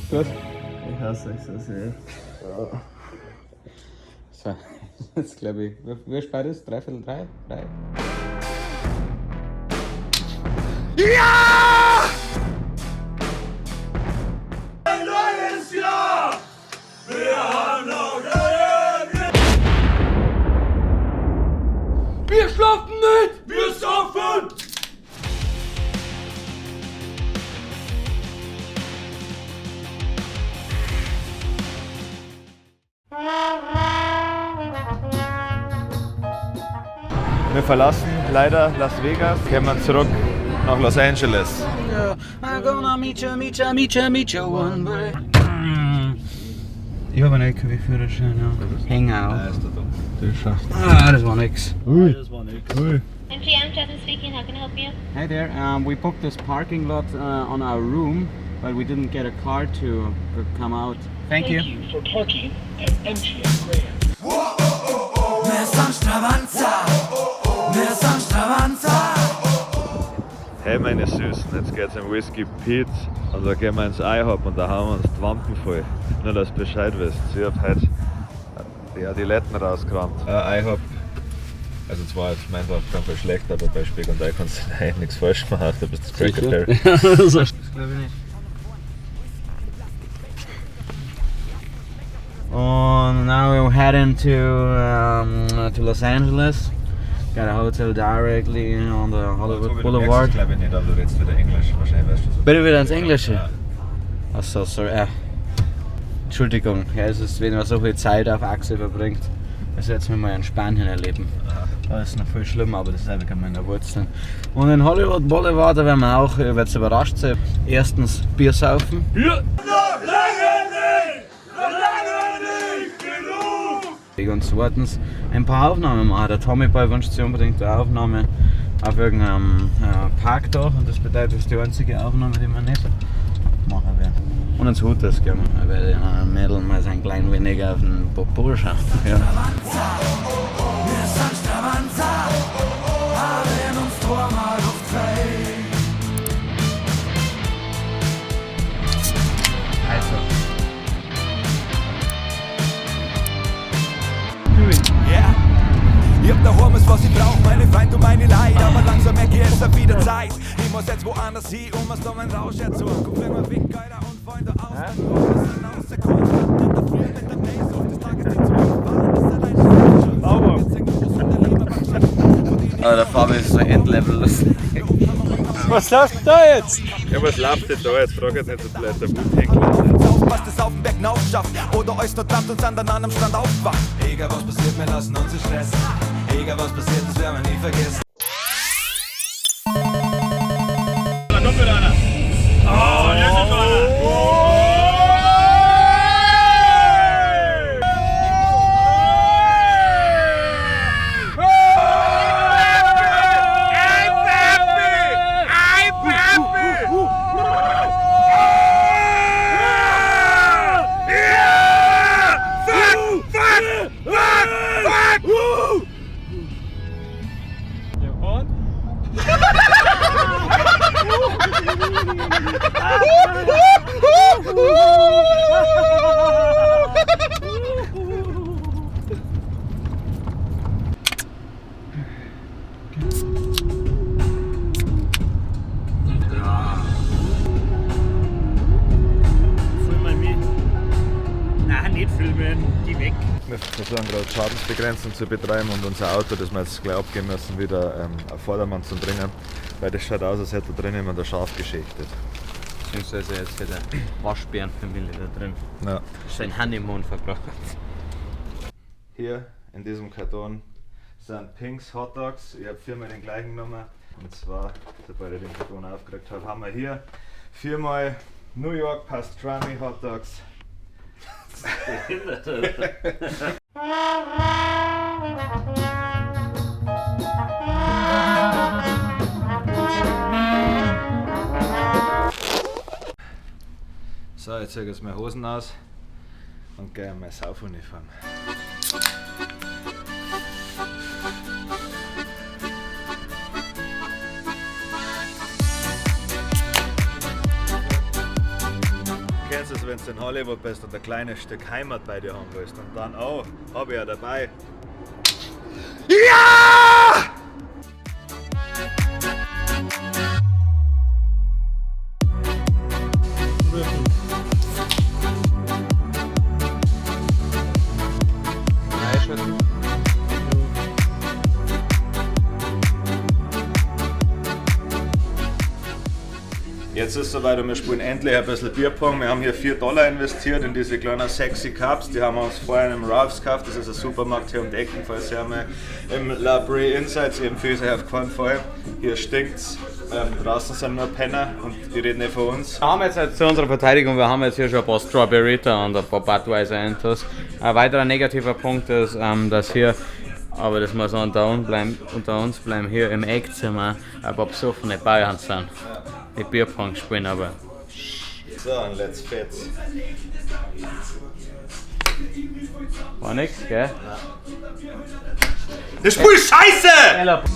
Gut. Ich hasse euch so sehr. So, jetzt glaube ich, wie spät ist? 2:45? 3? Wir schlafen nicht! Wir saufen! Wir verlassen leider Las Vegas, kommen zurück nach Los Angeles. I'm gonna meet you, meet you, meet you, meet you one day. Ich habe einen LKW-Führerschein, ja. Hänger auch. Du schaffst. Ah, das war nix. MGM, Jasmine speaking. How can I help you? Hi there. We booked this parking lot on our room, but we didn't get a car to come out. Thank you. For parking at MGM Grand. Hey meine Süßen, jetzt geht's im Whiskey Pete und da gehen wir ins IHOP und da haben wir uns die Wampen voll. Nur dass ihr Bescheid wisst. Ich hab heute ja, die Letten rausgerammt. IHOP, also zwar ist mein auf keinen Fall schlecht, aber bei Speck und Ei kannst du eigentlich nichts falsch machen, da bist du Cracker. Das glaube ich nicht. Und now we're heading to Los Angeles. Got a hotel directly on the Hollywood Boulevard. glaube ich nicht, aber du redest wieder Englisch. Wahrscheinlich weißt du so. Bitte wieder ins Englische. Ja. Achso, sorry. Entschuldigung, ja, es ist, wenn man so viel Zeit auf Achse verbringt. Also jetzt müssen wir in Spanien erleben. Das ist noch viel schlimmer, aber das ist einfach meine Wurzeln. Und in Hollywood Boulevard, da werden wir auch, ihr werdet überrascht sein, erstens Bier saufen. Noch lange nicht! Noch lange nicht genug! Und zweitens ein paar Aufnahmen machen. Der Tommy Boy wünscht sich unbedingt eine Aufnahme auf irgendeinem Park da und das bedeutet, das ist die einzige Aufnahme, die wir nicht machen werden. Und ins Hooters gehen wir. Da werde ich einem Mädel mal so ein klein wenig auf den Popo schauen. Ja. Also. Yeah. Ich hab daheim alles, was ich brauch, meine Freund und meine Leid. Aber langsam merk ich, es ist wieder Zeit. Ich muss jetzt woanders hin, um es da mein Rausch herzuholen. Guck, wenn wir weg, Alter, und Freunde aus. Dann kommt es dann rausgekommen. In der Früh mit dem Days auf des Tages die zu fahren. Das ist allein schon. Sauber. Aber der Fabi ist so Endlevel lustig. Was läuft da jetzt? Ja, was läuft denn da jetzt? Frag jetzt nicht so blöd, der Wuthändler. Aufpasst, es auf den Berg schafft. Oder euch nur trampt und an am Strand aufwacht. Egal was passiert, wir lassen uns nicht stressen. Egal was passiert, das werden wir nie vergessen. Da kommt wieder einer. Oh, jetzt ist einer. Film mal mit. Nein, nicht filmen. Geh weg. Wir versuchen gerade Schadensbegrenzung zu betreiben und unser Auto, das wir jetzt gleich abgeben müssen, wieder auf Vordermann zu bringen. Weil das schaut aus, als hätte da drin jemand ein Schaf geschächtet. Beziehungsweise jetzt hat der Waschbärenfamilie da drin Ja. sein Honeymoon verbracht. Hier in diesem Karton sind Pinks Hot Dogs. Ich habe viermal den gleichen genommen. Und zwar, sobald ich den Karton aufgekriegt habe, haben wir hier viermal New York Pastrami Hot Dogs. So, jetzt ziehe ich jetzt meine Hosen aus und gehe in meine Saufuniform. Das ist, wenn du in Hollywood bist und ein kleines Stück Heimat bei dir haben willst. Und dann, oh, hab ich ja dabei. Ja! Jetzt ist es soweit und wir spielen endlich ein bisschen Bierpong. Wir haben hier $4 investiert in diese kleinen sexy Cups. Die haben wir uns vorher im Ralph's gekauft. Das ist ein Supermarkt hier um die Ecken, falls ihr einmal im La Brea Insights, ich empfehle es euch auf keinen Fall. Hier stinkt's. Draußen sind nur Penner und die reden nicht von uns. Wir haben jetzt zu unserer Verteidigung, wir haben jetzt hier schon ein paar Strawberryta und ein paar Budweiser Intus. Ein weiterer negativer Punkt ist, dass hier, aber das muss unter uns bleiben, hier im Eckzimmer ein paar besoffene Bayern sind. Die Bierpong spielen, aber. So, und let's fetz. War nix, gell? Das Spiel ist scheiße!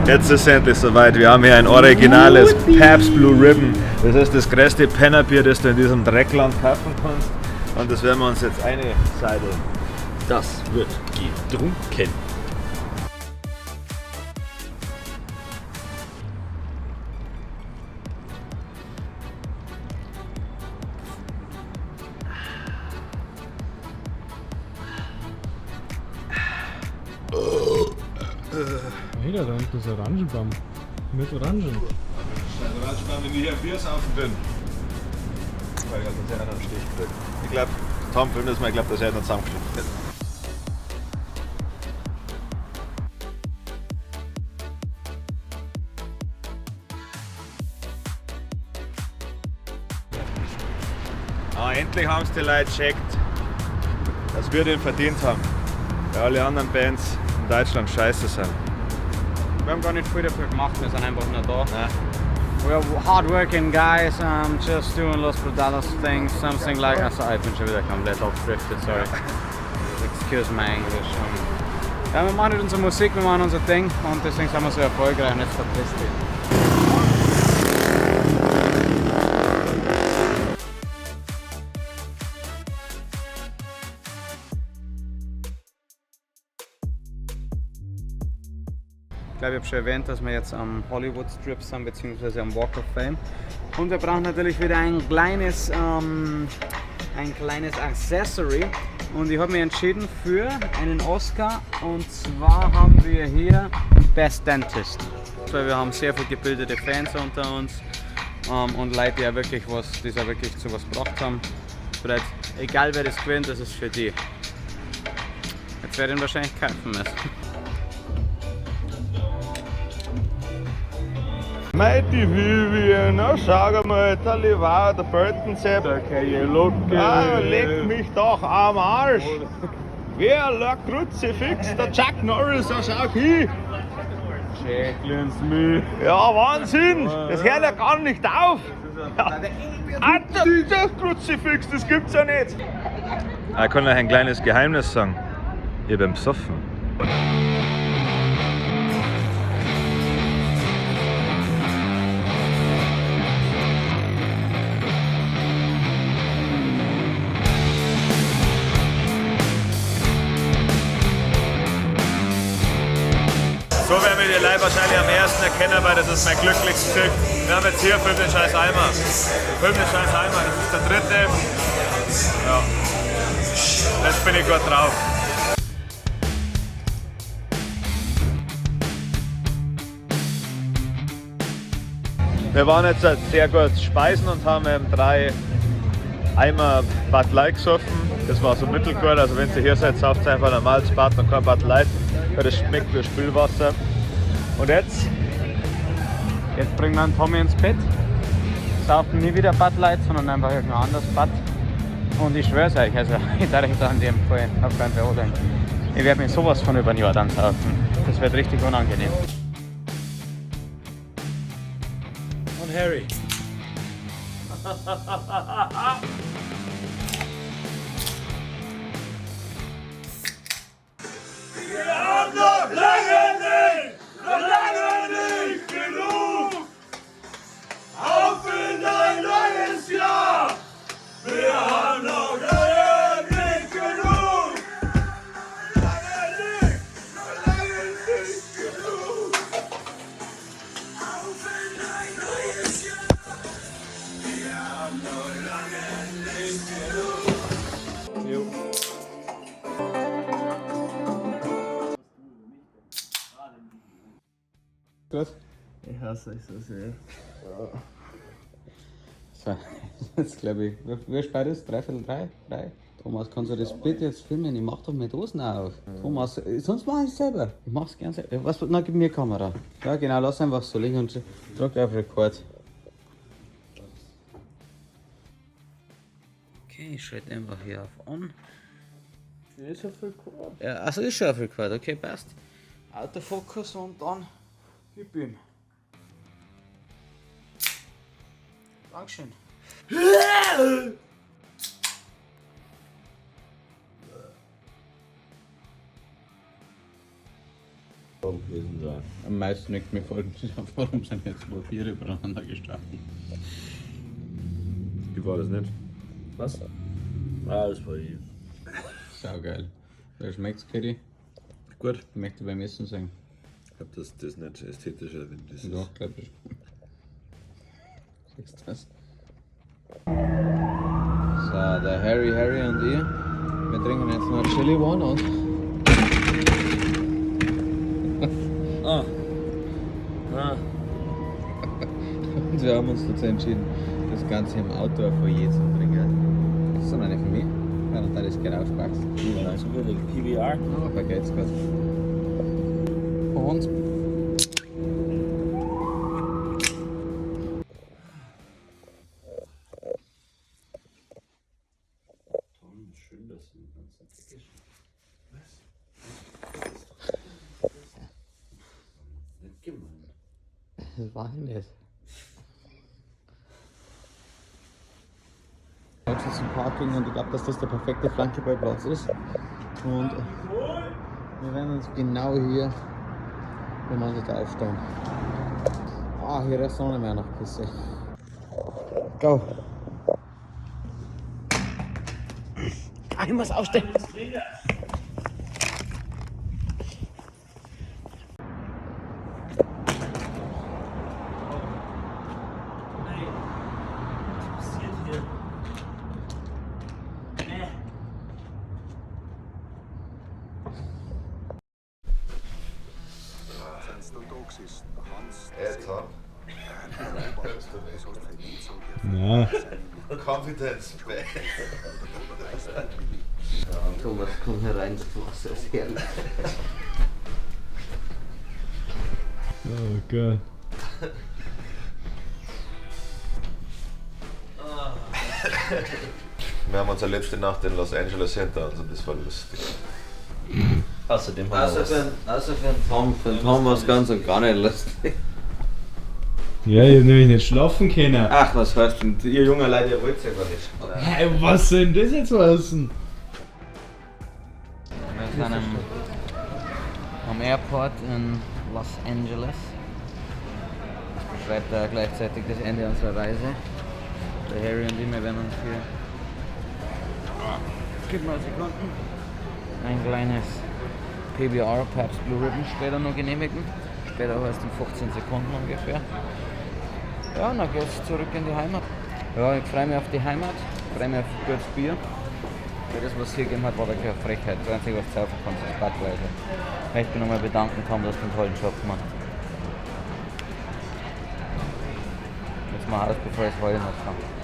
Jetzt ist es endlich soweit. Wir haben hier ein originales Pabst Blue Ribbon. Das ist das größte Pennerbier, das du in diesem Dreckland kaufen kannst. Und das werden wir uns jetzt einseideln. Das wird getrunken. Hey, da unten ist Orangenbaum. Mit Orangen. Orangenbaum, wenn ich hier Bier saufen bin. Weil ich dass er einen Stich kriegt. Ich glaube, Tom filmt das mal, ich glaube, dass er dann zusammengeschnitten wird. Ah, endlich haben es die Leute gecheckt, dass wir den verdient haben. Weil alle anderen Bands in Deutschland scheiße sind. Wir haben gar nicht viel dafür gemacht, wir sind einfach nur da. Nein. We are hardworking guys, just doing Los Brutales things, something like... Also, ich bin schon wieder komplett abgedriftet, sorry. Excuse my English. Ja, wir machen nicht unsere Musik, wir machen unser Ding und deswegen sind wir so erfolgreich und jetzt verpiss dich. Ich glaube, ich habe schon erwähnt, dass wir jetzt am Hollywood Strip sind, beziehungsweise am Walk of Fame. Und wir brauchen natürlich wieder ein kleines Accessory. Und ich habe mich entschieden für einen Oscar. Und zwar haben wir hier Best Dentist. Weil wir haben sehr viel gebildete Fans unter uns und Leute, die auch wirklich was, die es auch wirklich zu was gebracht haben. Vielleicht, egal wer das gewinnt, das ist für die. Jetzt werde ich ihn wahrscheinlich kaufen müssen. Mighty Vivian, na schau mal, der Levar, der Böltensepp. Ah, leck mich doch am Arsch. Wer lag Kruzifix? Der Chuck Norris, da schau hin. Jacqueline Smith. Ja, Wahnsinn, das hört ja gar nicht auf. Ah, der Kruzifix, das gibt's ja nicht. Ich kann euch ein kleines Geheimnis sagen. Ich bin besoffen. So werden wir die Leute wahrscheinlich am ersten erkennen, weil das ist mein glücklichstes Gesicht. Wir haben jetzt hier 5 den scheiß Eimer. 5 den scheiß Eimer, das ist der dritte. Ja. Jetzt bin ich gut drauf. Wir waren jetzt sehr gut speisen und haben 3 Eimer Bud Light gesoffen. Das war so mittelgut, also wenn ihr hier seid, sauft einfach normales Bad und kein Bud Light, weil das schmeckt wie Spülwasser. Und jetzt? Jetzt bringen wir den Tommy ins Bett. Saufen nie wieder Bud Light, sondern einfach irgendein anderes Bud. Und ich schwör's euch, also ich darf euch an dem Fall auf keinen Fall andenken. Ich werde mir sowas von über den Jordan saufen. Das wird richtig unangenehm. Und Harry. Gut. Ich hasse euch so sehr. So, jetzt glaube ich, wie spät ist? 2:45? 3? Thomas, kannst du das bitte jetzt filmen? Ich mach doch meine Dosen auf. Thomas, sonst mach ich selber. Ich mach's gern selber. Was, na, gib mir Kamera. Ja, genau, lass einfach so liegen und drück auf Record. Okay, ich schalte einfach hier auf On. Ist auf Record. Ja, also ist schon auf Record, okay, passt. Autofokus und dann gib ihm. Dankeschön. Am meisten nicht mir folgen, warum sind jetzt zwei Biere übereinander gestanden? Ich war das nicht. Was? Ah, das war ich. Saugeil. Wie schmeckt's, Kitty? Gut. Ich möchte beim Essen sagen. Ich glaube, dass das nicht ästhetisch erwähnt ist. Doch, glaub ich. Siehst du das? So, der Harry, Harry und ich, wir trinken jetzt noch Chili One und. Ah. Ah. Und wir haben uns dazu entschieden, das Ganze im Outdoor-Foyer zu trinken. Das ist noch eine für mich. Ja, und da ist genau aufgewachsen. Ja, zufällig. PBR. Oh, vergeht's grad. Und Schön, dass du den ganzen Teppich. Was? Nicht gemeint. Das war ich nicht. Jetzt ist ein Parking und ich glaube, dass das der perfekte Flankeballplatz ist. Und wir werden uns genau hier, wir machen uns da aufstellen. Ah, hier ist auch nicht mehr nach Pisse. Go! Ah, ich muss aufstehen. Was passiert hier? Nee. Hey, Tom. Na, Confidence, back. Thomas, komm herein, das Wasser ist herrlich. oh Gott. Wir haben unsere letzte Nacht in Los Angeles hinter uns und das war lustig. Außerdem haben wir Außer für den Tom. Für den Tom war es ganz und gar nicht lustig. Ja, ich hab nämlich nicht schlafen können. Ach, was heißt denn? Ihr junger Leute, ihr wollt ja gar nicht. Hey, was soll denn das jetzt heißen? Wir sind am Airport in Los Angeles. Das beschreibt da gleichzeitig das Ende unserer Reise. Der Harry und ich, wir werden uns hier. Gib mal Sekunden. Ein kleines PBR, Pabst Blue Ribbon, später noch genehmigen. Später heißt in 15 Sekunden ungefähr. Ja, und dann geht's zurück in die Heimat. Ja, ich freue mich auf die Heimat, freue mich auf gutes Bier. Weil das, was es hier gegeben hat, war wirklich eine Frechheit. Das Einzige, was du saufen kannst, ist Budweiser. Ich möchte mich nochmal bedanken, Tom, dass du einen tollen Job gemacht hast. Jetzt mal aus, bevor ich es heulen anfange.